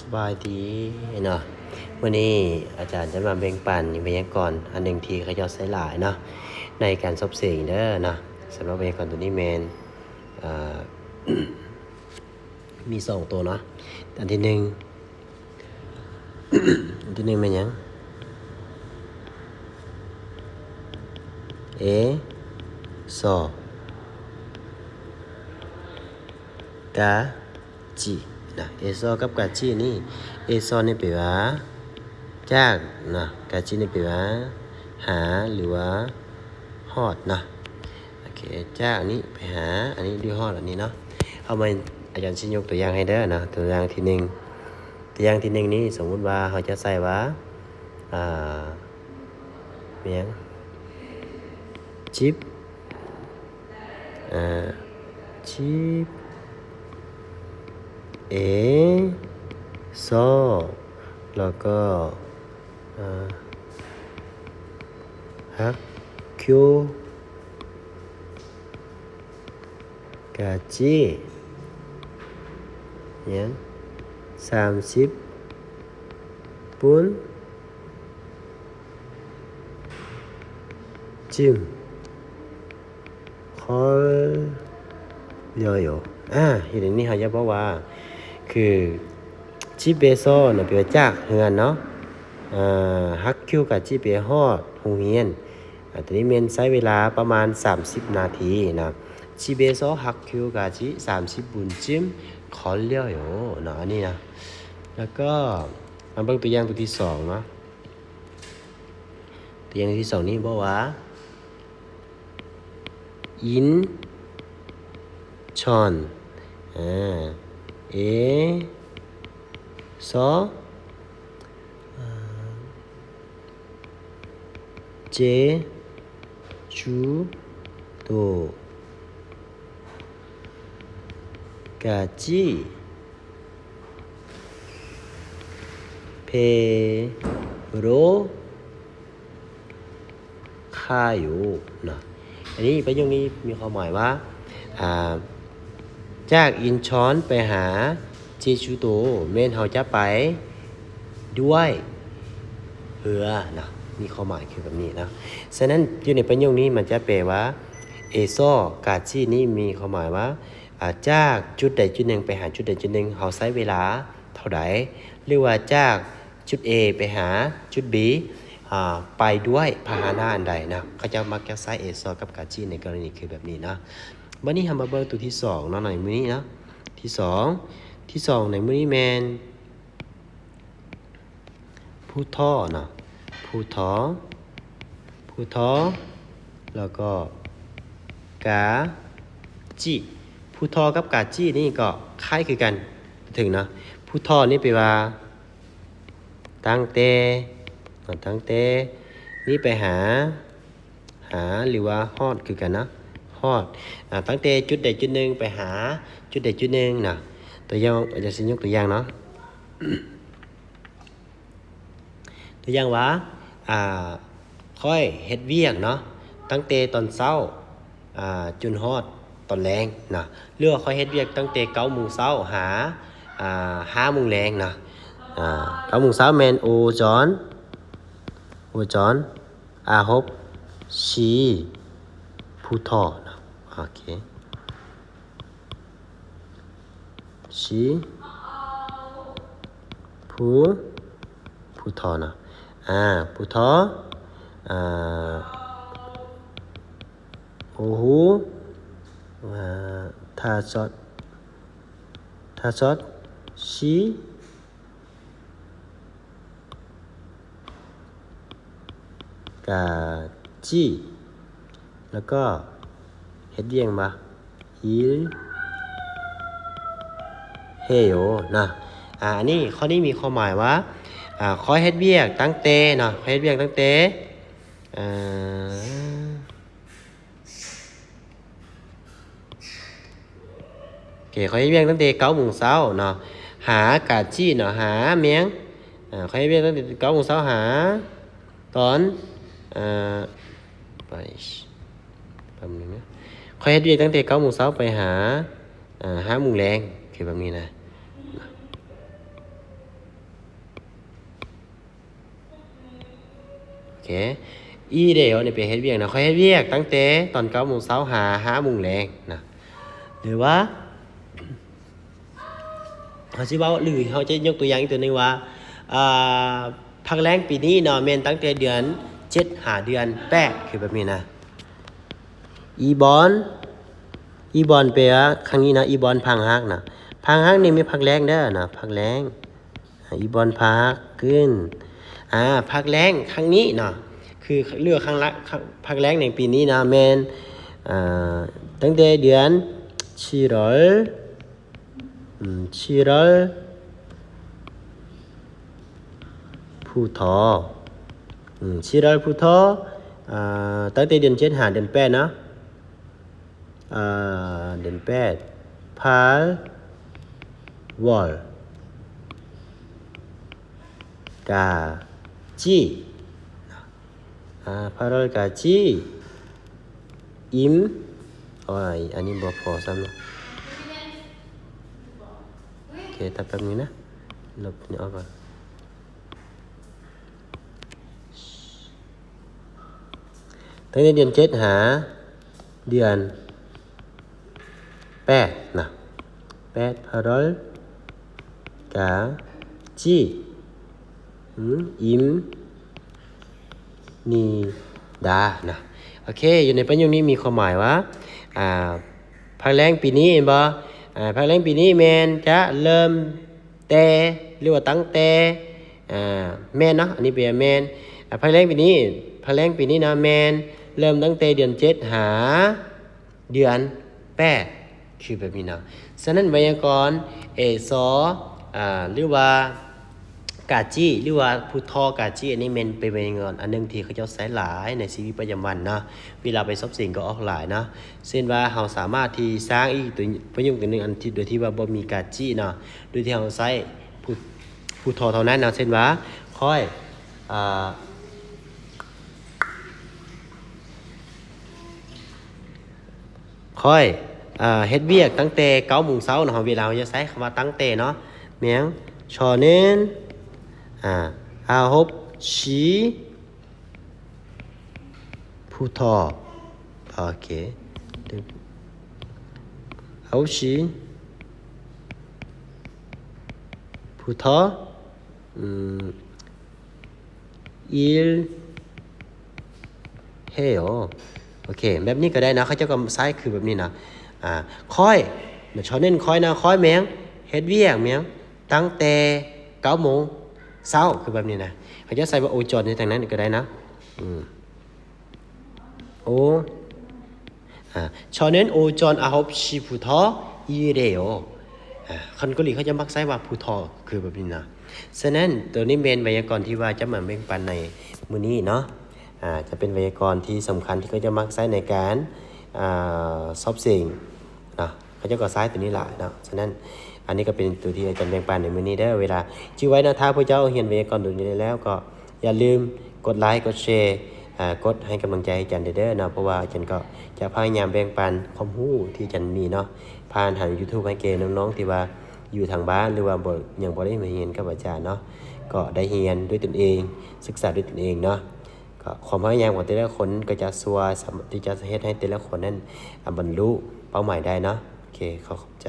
ສະບາຍດີເນາະ, ມື້ນີ້ອາຈານຈະມາແບ່ງປັນໄວຍາກອນອັນໜຶ່ງທີ່ເຂົາເຈົ້າໃຊ້ຫຼາຍເນາະ ໃນການສອບເສັງເດີເນາະ. ສຳລັບໄວຍາກອນໂຕນີ້ແມ່ນ ເອີ ມີສອງໂຕເນາະ. ອັນທີໜຶ່ງ ອັນທີໜຶ່ງແມ່ນຫຍັງ? ເອ ຊໍ ກາ ຈິນະ. ເອຊໍກັບກາຈິນີ້ ເອຊໍນີ້ແປວ່າຈາກເນາະ, ກາຈິນີ້ແປວ່າຫາ ຫຼືວ່າຮອດເນາະ. ໂອເຄ ຈາກອັນນີ້ໄປຫາອັນນີ້ ຫຼືຮອດອັນນີ້ເນາະ. ເອົາມາ ອາຈານຊິຍົກຕົວຢ່າງໃຫ້ເດີເນາະ. ຕົວຢ່າງທີໜຶ່ງ ຕົວຢ່າງທີໜຶ່ງນີ້ ສົມມຸດວ່າເຮົາຈະໃສ່ວ່າ ອ່າ ແມ່ນຫຍັງ? ຈິບ ອ່າ ຈິບ ເອ ຊໍ ແລ້ວກໍ ອ່າ ຮັກຄິວ ກາຈິ ຫຍັງ ສາມສິບປຸນ ຈິມ ຄໍລຢໍ. ອາ ເຮັດອັນນີ້ເຮົາຢາກບອກວ່າ ຄື ຈິເບຊໍນະ ແປວ່າຈາກເຮືອນເນາະ, ຮັກຄິວກາຈິ ແປວ່າຮອດໂຮງຮຽນ. ອາ ໂຕນີ້ແມ່ນໃຊ້ເວລາປະມານສາມສິບນາທີນະ. ຈິເບຊໍຮັກຄິວກາຈິ ສາມສິບບຸນຈິມ ຄໍລຢໍເນາະ ອັນນີ້ນະ. ແລ້ວກໍມາເບິ່ງຕົວຢ່າງຕົວທີສອງເນາະ. ຕົວຢ່າງທີສອງນີ້ບອກວ່າ ອິນຊອນ ອາ ເອຊໍ ເຈຈູໂຕ ກາຈິ ເພໂຣ ຄາໂຢເນາະ. ອັນນີ້ ປະໂຫຍກນີ້ມີຄວາມໝາຍວ່າ ອ່າ ຈາກອິນຊອນໄປຫາເຈຈູໂຕ ແມ່ນເຮົາຈະໄປດ້ວຍເຮືອເນາະ, ມີຄວາມໝາຍຄືແບບນີ້ເນາະ. ສະນັ້ນ ຢູ່ໃນປະໂຫຍກນີ້ມັນຈະແປວ່າ ເອຊໍກາຈິນີ້ມີຄວາມໝາຍວ່າ ອາ ຈາກຈຸດໃດຈຸດໜຶ່ງໄປຫາຈຸດໃດຈຸດໜຶ່ງ ເຮົາໃຊ້ເວລາເທົ່າໃດ ຫຼືວ່າຈາກຈຸດເອໄປຫາຈຸດບີ ອາ ໄປດ້ວຍພາຫະນະອັນໃດເນາະ. ເຂົາເຈົ້າມັກຈະໃຊ້ເອຊໍກັບກາຈິໃນກໍລະນີຄືແບບນີ້ເນາະ. ບັດນີ້ເຮົາມາເບິ່ງຕົວທີສອງເນາະ ໃນມື້ນີ້ເນາະ. ທີສອງ ທີສອງໃນມື້ນີ້ແມ່ນ ພູທໍເນາະ, ພູທໍ ພູທໍ ແລ້ວກໍກາຈິ. ພູທໍກັບກາຈິນີ້ກໍຄ້າຍຄືກັນເຖິງເນາະ. ພູທໍນີ້ແປວ່າຕັ້ງແຕ່ ຕັ້ງແຕ່ນີ້ໄປຫາ ຫາ ຫຼືວ່າຮອດຄືກັນເນາະ, ຮອດ ອາ ຕັ້ງແຕ່ຈຸດໃດຈຸດໜຶ່ງໄປຫາຈຸດໃດຈຸດໜຶ່ງເນາະ. ຕົວຢ່າງ ອາຈານຊິຍົກຕົວຢ່າງເນາະ. ຕົວຢ່າງວ່າ ອາ ຂ້ອຍເຮັດວຽກເນາະ ຕັ້ງແຕ່ຕອນເຊົ້າ ອາ ຈົນຮອດຕອນແລງເນາະ, ຫຼືວ່າຂ້ອຍເຮັດວຽກຕັ້ງແຕ່ເກົ້າໂມງເຊົ້າຫາ ອາ ຫ້າໂມງແລງເນາະ. ອາ ເກົ້າໂມງເຊົ້າແມ່ນໂອຈອນ ໂອຈອນ ອາຫົບ ຊີ ພູທໍເນາະ. ໂອເຄ ຊີ ພູ ພູທໍເນາະ. ອາ ພູທໍ ອາ ໂອຮູ ອາ ທາຊອດ ທາຊອດ ຊີ ກາຈິ ແລ້ວກໍເຮັດວຽກຫຍັງວະ? ອິລເຮໂຢເນາະ. ອາ ອັນນີ້ ຂໍ້ນີ້ມີຄວາມໝາຍວ່າ ອາ ຂ້ອຍເຮັດວຽກຕັ້ງແຕ່ເນາະ, ຂ້ອຍເຮັດວຽກຕັ້ງແຕ່ ອາ ໂອເຄ ຂ້ອຍເຮັດວຽກຕັ້ງແຕ່ເກົ້າໂມງເຊົ້າເນາະ ຫາກາຈິເນາະ, ຫາແມ່ນຫຍັງ? ເອີ ຂ້ອຍເຮັດວຽກຕັ້ງແຕ່ເກົ້າໂມງເຊົ້າຫາຕອນ ເອີ ໄປ ແປັບໜຶ່ງນະ, ຂ້ອຍເຮັດວຽກຕັ້ງແຕ່ເກົ້າໂມງເຊົ້າໄປຫາ ເອີ ຫ້າໂມງແລງ ຄືແບບນີ້ນະ. ເຄ ອີເດໂອນີ້ໄປເຮັດວຽກນະ ຂ້ອຍເຮັດວຽກຕັ້ງແຕ່ຕອນເກົ້າໂມງເຊົ້າຫາຫ້າໂມງແລງນະ ຫຼືວ່າ ເຮົາຊິເວົ້າ ຫຼືເຮົາຈະຍົກຕົວຢ່າງອີກຕົວໜຶ່ງວ່າ ອ່າ ພາກແລ້ງປີນີ້ເນາະ ແມ່ນຕັ້ງແຕ່ເດືອນເຈັດຫາເດືອນແປດ ຄືແບບນີ້ນະ. ອີບອນ ອີບອນແປວ່າຄັ້ງນີ້ນະ ອີບອນພັງຮັກນະ ພັງຮັກນີ້ມີພາກແລ້ງເດີນະ ພາກແລ້ງ ອີບອນພາກຂຶ້ນ ອາ ພາກແລ້ງຄັ້ງນີ້ເນາະ ຄືເລື່ອງຄັ້ງລະ ພາກແລ້ງໃນປີນີ້ນະ ແມ່ນ ອ່າ ຕັ້ງແຕ່ເດືອນ 칠월 ອືມ 칠월 부터 ອືມ 칠월 부터 ອ່າ ຕັ້ງແຕ່ເດືອນເຈັດຫາເດືອນແປດເນາະ ອ່າ ເດືອນແປດ 팔월 까지 ອ່າ 팔월 까지 ອີມ ໂອ້ຍ ອັນນີ້ບໍ່ພໍຊ້ຳເນາະ ໂອເຄ ແປັບໜຶ່ງນະ ລົບນີ້ອອກກ່ອນ ຕັ້ງແຕ່ເດືອນເຈັດຫາເດືອນແປດນະ ແປດ 팔월 까지 ອືມ 임니다ນະ ໂອເຄ ຢູ່ໃນປະໂຫຍກນີ້ມີຄວາມໝາຍວ່າ ອ່າ ພາກແລ້ງປີນີ້ແມ່ນບໍ່ ອ່າ ພາກແລ້ງປີນີ້ແມ່ນຈະເລີ່ມ ແຕ່ ຫຼືວ່າຕັ້ງແຕ່ ອ່າ ແມ່ນເນາະ ອັນນີ້ແປວ່າແມ່ນ ອ່າ ພາກແລ້ງປີນີ້ ພາກແລ້ງປີນີ້ນະ ແມ່ນເລີ່ມຕັ້ງແຕ່ເດືອນເຈັດຫາເດືອນແປດ ຄືແບບນີ້ເນາະ. ສະນັ້ນໄວຍາກອນ ເອຊ ອ່າ ຫຼືວ່າ ກາຈິ ຫຼືວ່າ ພູທອກາຈິ ອັນນີ້ແມ່ນເປັນໄວຍາກອນອັນໜຶ່ງທີ່ເຂົາເຈົ້າໃຊ້ຫຼາຍໃນຊີວິດປະຈຳວັນເນາະ ເວລາໄປສອບເສັງກໍອອກຫຼາຍເນາະ. ເຊັ່ນວ່າເຮົາສາມາດທີ່ສ້າງອີກຕົວ ປະໂຫຍກຕົວໜຶ່ງ ອັນທີ່ ໂດຍທີ່ວ່າບໍ່ມີກາຈິເນາະ ໂດຍທີ່ເຮົາໃຊ້ ພູ ພູທອກເທົ່ານັ້ນເນາະ ເຊັ່ນວ່າ ຂ້ອຍ ອ່າ ຂ້ອຍ ອ່າ ເຮັດວຽກຕັ້ງແຕ່ເກົ້າໂມງເຊົ້າເນາະ ເວລາເຮົາຈະໃຊ້ຄຳວ່າຕັ້ງແຕ່ເນາະ ແມ່ນຫຍັງ 저는 ອ່າ 아홉 시 부터 ໂອເຄ 아홉 시 부터 ອືມ 일해요 ໂອເຄ ແບບນີ້ກໍໄດ້ເນາະ ເຂົາເຈົ້າກໍໃຊ້ຄືແບບນີ້ນະ ອ່າ ຂ້ອຍ ເນາະ 저는 ຂ້ອຍນະ ຂ້ອຍແມ່ນຫຍັງ ເຮັດວຽກແມ່ນຫຍັງ ຕັ້ງແຕ່ເກົ້າໂມງເຊົ້າ ຄືແບບນີ້ນະ ເຂົາເຈົ້າໃຊ້ວ່າ 오전 ໃນທາງນັ້ນກໍໄດ້ນະ ອືມ 오 ອ່າ 저는 오전 아홉 시 부터 일해요 ອ່າ ຄົນເກົາຫຼີເຂົາຈະມັກໃຊ້ວ່າ ภูทอ ຄືແບບນີ້ນະ. ສະນັ້ນ ໂຕນີ້ແມ່ນໄວຍາກອນທີ່ວ່າຈະມາແບ່ງປັນໃນມື້ນີ້ເນາະ ອ່າ ຈະເປັນໄວຍາກອນທີ່ສຳຄັນທີ່ເຂົາຈະມັກໃຊ້ໃນການ ອ່າ ສອບເສັງເນາະ ເຂົາເຈົ້າກໍໃຊ້ໂຕນີ້ຫຼາຍເນາະ. ສະນັ້ນ ອັນນີ້ກໍເປັນໂຕທີ່ອາຈານແບ່ງປັນໃນມື້ນີ້ເດີ ເວລາຈື່ໄວ້ເນາະ ຖ້າພວກເຈົ້າຮຽນໄວຍາກອນໂຕນີ້ໄດ້ແລ້ວ ກໍຢ່າລືມກົດໄລກ໌ ກົດແຊ ອ່າ ກົດໃຫ້ກຳລັງໃຈອາຈານເດີເນາະ ເພາະວ່າອາຈານກໍຈະພະຍາຍາມແບ່ງປັນຄວາມຮູ້ທີ່ອາຈານມີເນາະ ຜ່ານທາງ YouTube ໃຫ້ແກ່ນ້ອງໆທີ່ວ່າຢູ່ທາງບ້ານ ຫຼືວ່າບໍ່ ຍັງບໍ່ໄດ້ມາຮຽນກັບອາຈານເນາະ ກໍໄດ້ຮຽນດ້ວຍຕົນເອງ ສຶກສາດ້ວຍຕົນເອງເນາະ. ກໍຄວາມພະຍາຍາມຂອງແຕ່ລະຄົນກໍຈະຊ່ວຍສາມາດທີ່ຈະເຮັດໃຫ້ແຕ່ລະຄົນນັ້ນ ອ່າ ບັນລຸເປົ້າໝາຍໄດ້ເນາະ. ໂອເຄ ຂໍຂອບໃຈ.